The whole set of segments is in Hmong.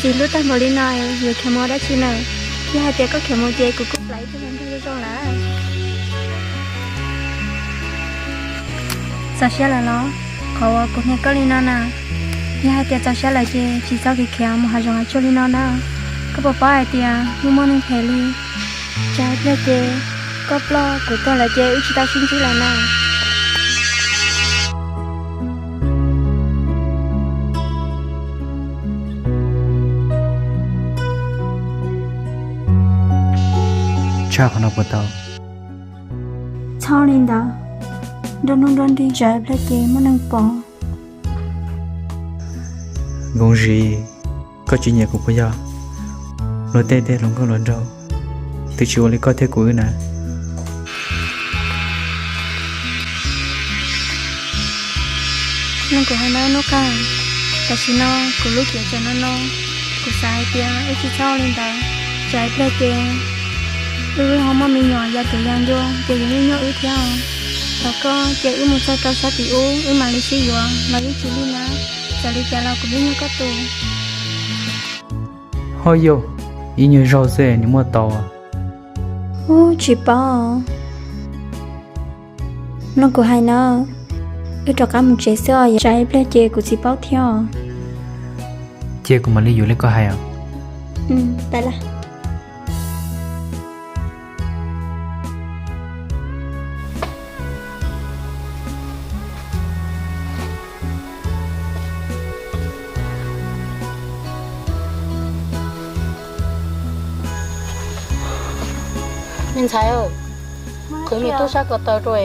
Vim lub tag npaum li no yuav khiav mus ua dab tsi na? Yog hais tias koj khiav mus ces kuv kuj plam ib tug hluas nraug zoo zoo lawm. Txaus siab lawm los? Qhov uas kuv hnia koj li no na, yog hais tias txaus siab lawm ces tsis txhob khiav khiav mus hav zoov hav tsuag li no na. Koj puas paub hais tias muaj muaj neeg phem li, tsam ib pliag ces koj ploj kuv tuag lawm ces wb tsis tau sib ntsib lawm na. Tshaj qhov no puas tau? Txhob li ntawd, nruab hnub nruab nrig tsam ib pliag ces muaj neeg pom. Nkoos Zis, koj tsis nyiam kuv puas yog? Luag tej tej hluas nkauj hluas nraug twb tsis ua li koj thiab kuv wb na. Nug kuv hais no Nub Qaj, tam sim no kuv lub cev tseem no no, kuv xav hais tias wb tsis txhob ua li ntawd, tsam ib pliag ces wb ho muaj me nyuam ya kev ya ncua ces yuav nyuaj nyuaj wb thiab. Thov koj cia wb mus txog rau sab tim ub wb mam li sib yuav los yeej tsis lig na, txawm li cas los kuv yeej yog koj tus. Ho yog, ib nyuag zaug xwb nws muaj tau. Ub, tsis paub. Mloog kuv hais na, wb rov qab mus tsev xwb os, tsam ib pliag ces kuv txiv paub thiab os. Cia kuv mam li yuav li koj hais os. Pab lawm. Me ntxhais, qhwv me tub sab ko taw rau,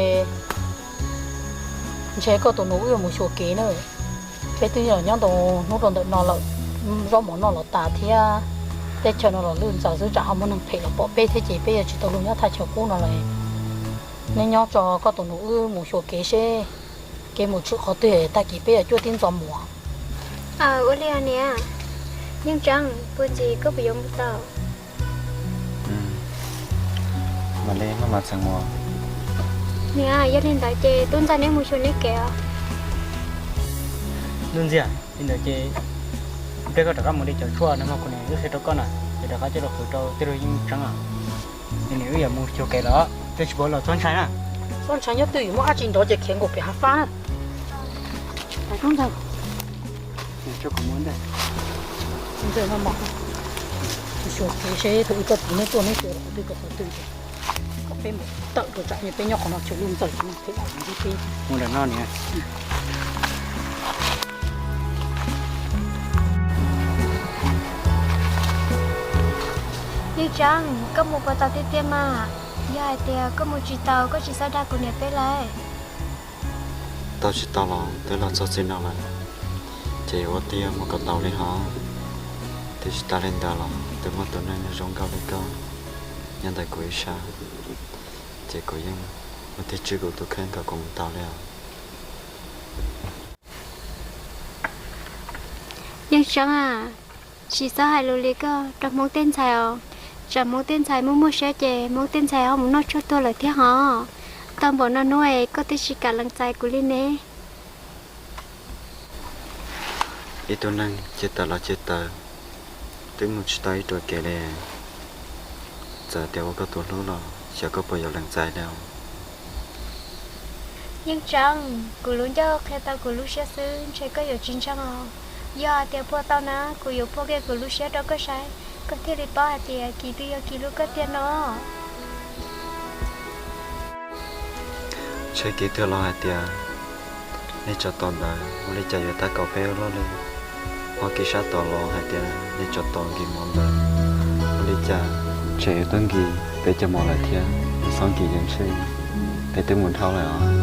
ntshe koj tus nus wb yuav mus xyuas kev na. Peb twb nyob ntau hnub rau ntawm no lawm, zaub mov noj los tas thiab, teb chaws no los lwj ntxaws xwb, tsam ho muaj neeg phem los pom peb thiab ces peb yuav tsis tau luag nyob thaj chaw qub no lawm. Neb nyob tso, koj tus nus wb mus xyuas kev seb kev mus tshwm qhov twg, tag kis peb yuav cuaj tib ntxov mus. Ua li os niam. Yeej Tseeb, puag ntxiv koj puas yuav mus tau? Mam li maj mam txheem mus. Niam, yog li ntawd ces tub ntxawg neb mus xyuas neb kev os. Ntuj Ntxiag, li ntawd ces ib pliag koj rov qab mus de cov tshuaj no mog, kuv niam wb qhia rau koj na, ces rov qab coj los qhwv rau tij laug Yeej Tseeb os. Ces niam wb yuav mus xyuas kev lawm, tej tsis paub los txhob ntshai na. Txhob ntshai, nyob twj ywm muaj dab tsi nrov ces khiav nkaum pem hav fab na. Tub ntxawg, tub ntxawg, xyuas kev seb thaum ub koj txiv neb tuaj neb xyuas qhov twg kom qhov twg, kom peb mus tawm rau tsam peb nyob qhov no tshwm lwj ntxaws tsis muaj phem ntxiv peb. Mus ntawm no niam. Yeej Tseeb, koj mus puas tau tiag tiag mas? Yog hais tias koj mus tsis tau koj tsis txhob dag kuv niam peb lauj. Tau tsis tau los twb los txog txij no lawm, ces yuav ua tiag mus kom tau li hos. Twb tsis tas li ntawd los twb muaj tus neeg zoo nkauj li koj nyob ntawm kuv ib sab, ces kuv yeej ua tiag tswj kuv tus kheej kom kuv mus tau li os. Yeej Tseeb a, tsis txhob hais lus li koj rau Hmoob tej ntxhais os. Tsam Hmoob tej ntxhais muaj muaj siab ces Hmoob tej ntxhais ho mus noj tshuaj tuag lawm thiab hos. Tau npaum no hnub es koj twb tsis kam lees txais kuv li ne. Ib tug neeg cia tawv los cia tawv, twb mus tsis tau ib ruam kev li. Txawm tias ua koj tus hlub los xyov koj puas yuav lees txais li os. Yeej Tseeb, kuv lub ncauj qhia tau kuv lub siab xwb, ntshe koj yuav tsis ntseeg os. Yog hais tias puag tau na, kuv yuav puag kiag kuv lub siab rau koj saib, koj thiaj li paub hais tias kis twg yog kis hlub koj tiag no. Ntshe kev twg los hais tias nej tso tos ntawd ua li cas yuav tab kaum peb loj li, ho kev sab tod los hais tias nej tso tos nkis mov ntawd ua li cas tseem yuav tuaj nkis peb cov mov lawm thiab, xob nkis ces ntshe peb twb mus dhau lawm os.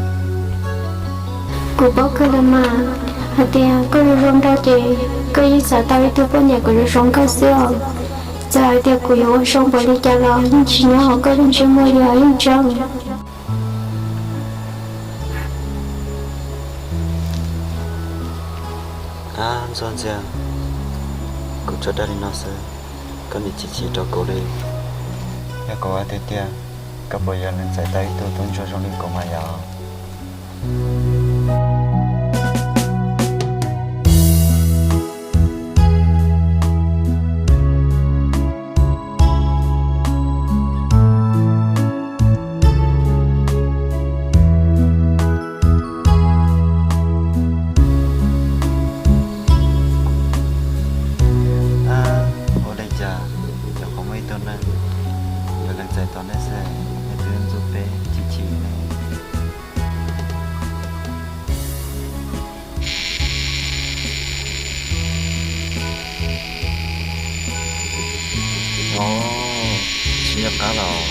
Kuv paub kawg lawm mas, hais tias koj zoo zoo nraug ces koj yeej xav tau ib tug poj niam kom zoo zoo nkauj xwb os. Txawm hais tias kuv yuav ua zoo npaum li cas los yeej tsis nyob hauv koj lub ntsej muag li os Yeej Tseeb. Ab Ntxhuav Ntxiag, kuv tsuas dag li no xwb, koj nim chim chim rau kuv li. Yog kuv hais tiag tiag, koj puas yuav lees txais tau ib tug tub ntsuag zoo li kuv mas yog? Os, tsis nco qab los,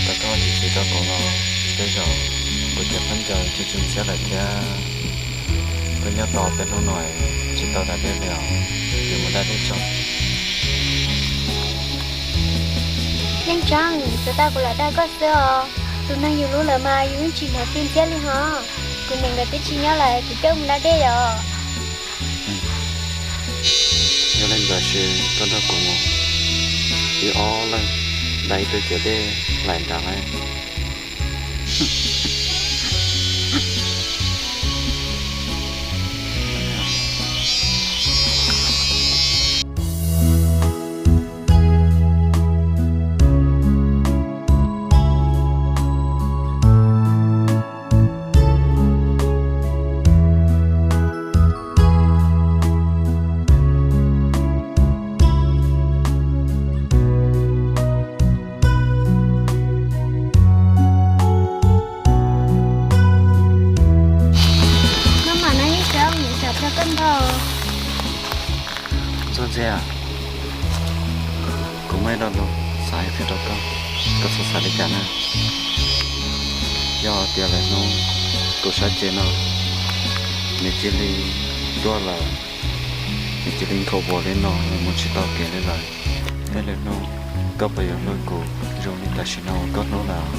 tau koj tsis tsis rau kuv los, tej zaum kuv cov khaub ncaws tsis tsis ntxhiab lawm thiab. Kuv nyob tos peb hnub no tsis tau da dej li os, yuav mus da dej tso. Yeej tseeb, tsuas tau kuv lam dag koj xwb os. Tus neeg yus hlub lawm mas yus yeej tsis hnov txij ntxhiab li hos. Kuv niam nkawd twb tsis nyob lawm, kuv coj mus da dej os. Yog li ntawd ces koj nrog kuv mus ib ob leeg da ib tug ciav dej hlais nrad lauj. Noj mam no ib sab mus tsam kawg kawg nkaus. Ntxuag Ntxhiab, kuv muaj ib lo lus xav hais qhia rau koj, koj txhob xav li cas na. Yog hais tias lwm hnub kuv sab cev no nws cia li tuag lawm, nws cia li nkhaus vos li no mus tsis tau kev li lawm, tej lwm hnub koj puas yuav hlub kuv zoo li tam sim no uas koj hlub lawm?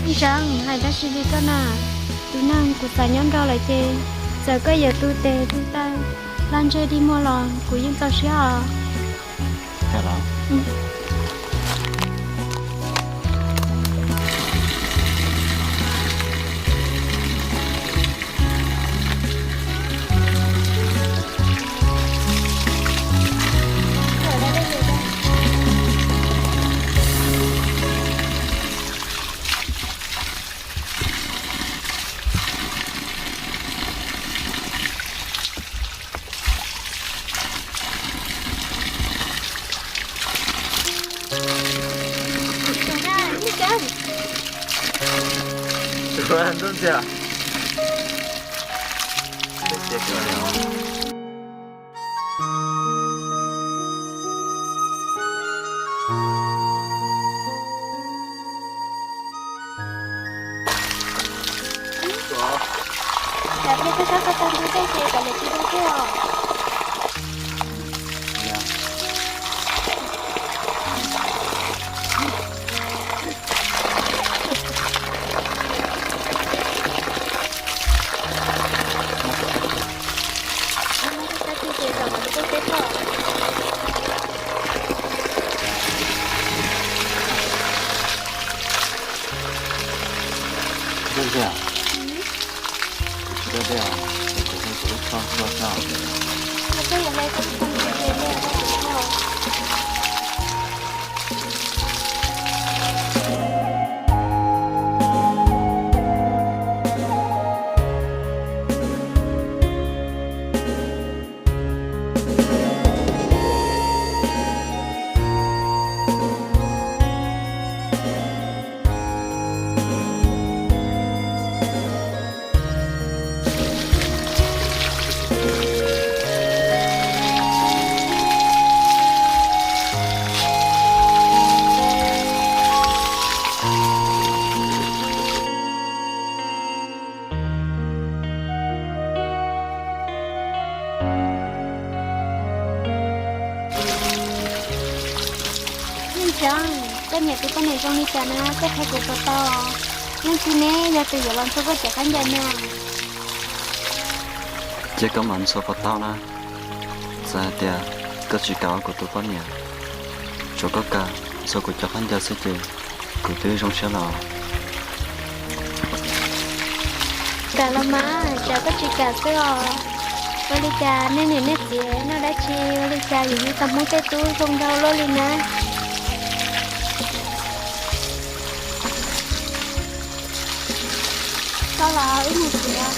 Ntxawm, hais dab tsi li koj na? Tus neeg kuv xav nyob nrog lawm ces txawm koj yuav tu tes tu taw, hla ntsej dig muag los kuv yeej txaus siab os. Yeej tseeb, koj nyiam tus poj niam zoo li cas na, koj qhia kuv puas tau? Leej twg ne yog tus yuav los ntxhua koj cov khaub ncaws no? Cia koj mam ntxhua puas tau na. Txawm hais tias koj tsis kam ua kuv tus poj niam, tsuav koj kam ntxhua kuv cov khaub ncaws xwb ces kuv twb zoo siab los. Kam los mas, tsam koj tsis kam xwb os. Ua li cas nej niam nej txiv noj dab tsi, ua li cas yus yus tau Hmoob tej tub zoo nraug luaj li na? Tau los wb mus txiav.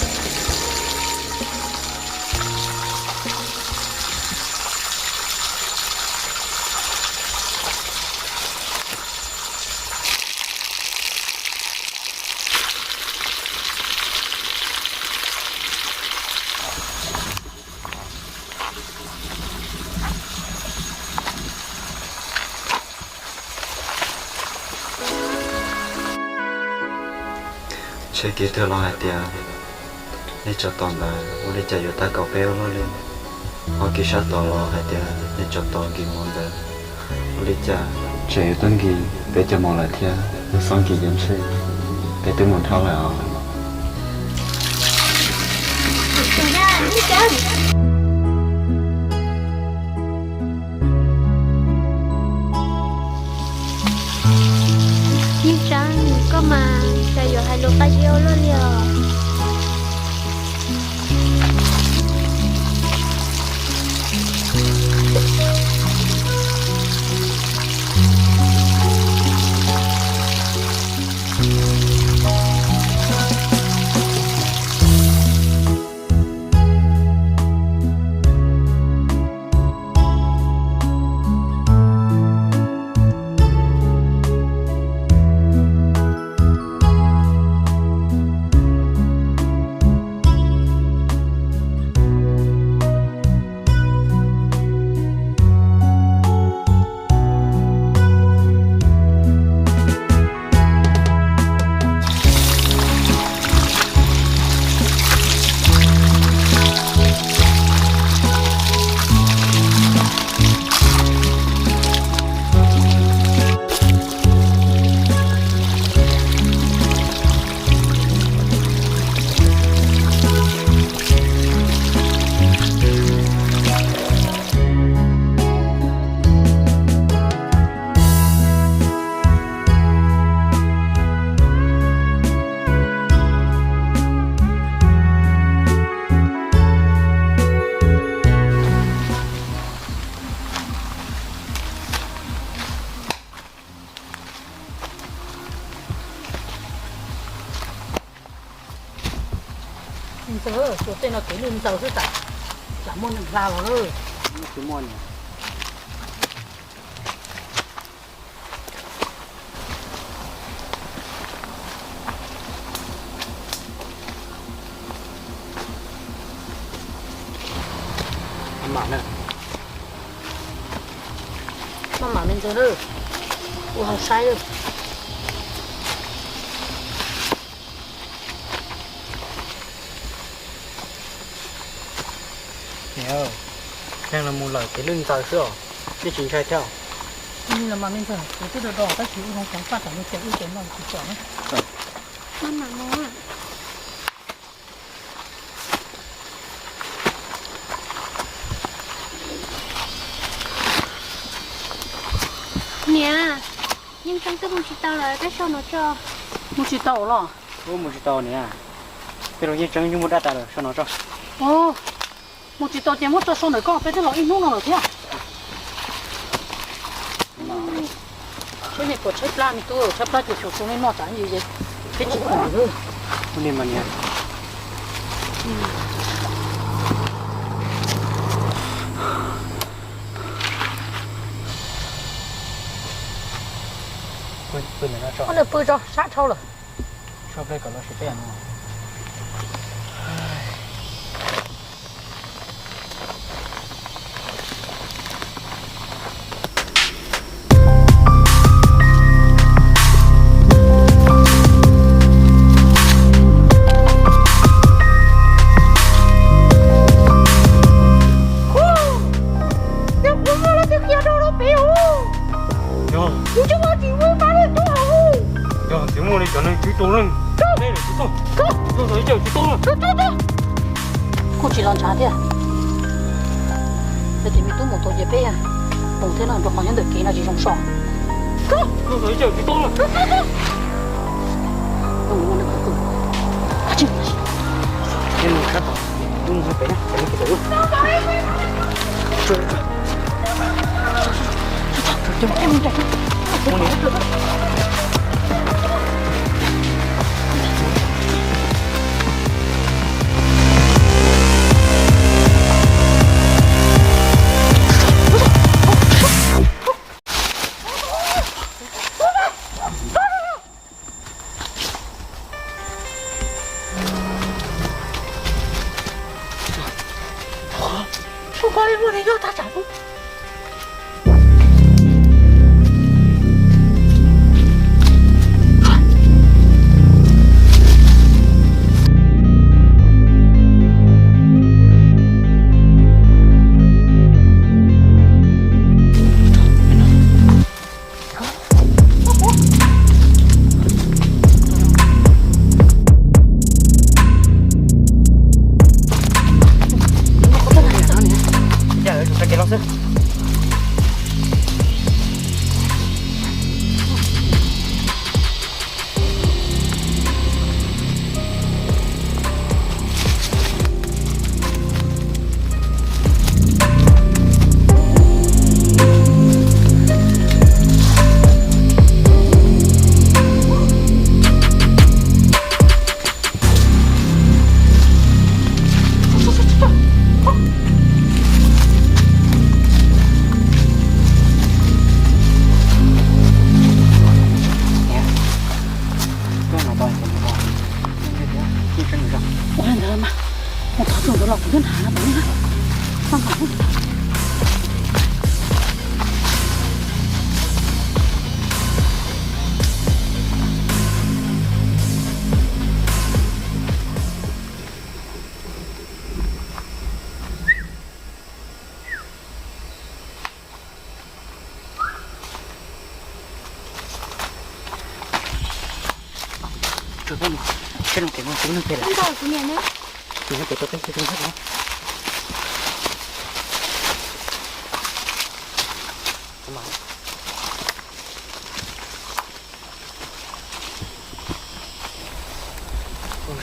Tsheb kev tuag los hais tias nej tso tos ntawd ua li cas yuav tab kaum peb ua luaj li? Ho kev sab tod los hais tias nej tso tos nkis mov ntawd ua li cas? Tseem yuav tuaj nkis peb cov mov lawm thiab, lub xob nkis cov ntshe peb twb mus dhau lawm os. Yeej Tseeb, koj mas cas yuav hais lus qab zib ua luaj li os. Ntxawg, tus tej no kev lwj ntxaws xwb, tsam muaj neeg hla los lawm. Tsis muaj niam. Maj mam na. Maj mam me ntxawg na. Ua ho saib. Niam, neeg los mus lawm kev lwj ntxaws xwb os, nej tsis ntshai thiab? Li los mas me ntxawg, kuv twb do do tab sis wb zoo xyov faj tsam li cas wb ces no tsis pom na. Maj mam mus. Niam, Yeej Tseeb twb mus tsis tau lawm, peb so no tso. Mus tsis tau los? Mus tsis tau niam, peb los Yeej Tseeb yeej muaj dab tas lawm, so no tso. Mus tsis tau ces muab tso so ntawm koj, peb twb los ib hnub no lawm thiab. Tshaib nej puas tshaib plab me tub, tshaib plab ces xyuas xyuas nej noj tsam ntsis ces peb tsis pom lawm. Ua li mas niam. Pw ntawm no tso. Pw tso, sab dhau lawm. Tso ple kom los sib peb no. Yog kuv muaj leej twg qhia rau rau pem os. Yog. Kuv tsis muaj tsis muaj pab leej twg os. Yog tsis muaj li cov neeg tsis tau leej. Tsis tau. Yog tsis tau. Kuj tsis los ntshav thiab. Yog tias me tub mus tau ces peb mus thiab no, rau qhov nyob ntawm kev no tsis zoo so. Tsis tau. Ua li muaj neeg nyob tag tsam. Ua li ntawd mas, mus thov txog ntawd los kuv twb hnav no.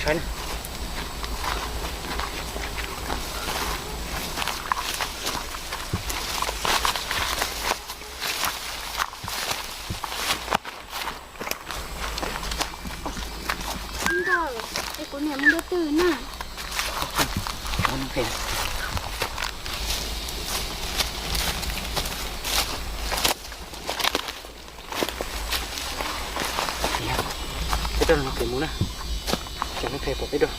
Saib na. Nkauj, es kuv niam mus nrog twg na? Peb rau no pem mus na, ces no pem pom peb rau.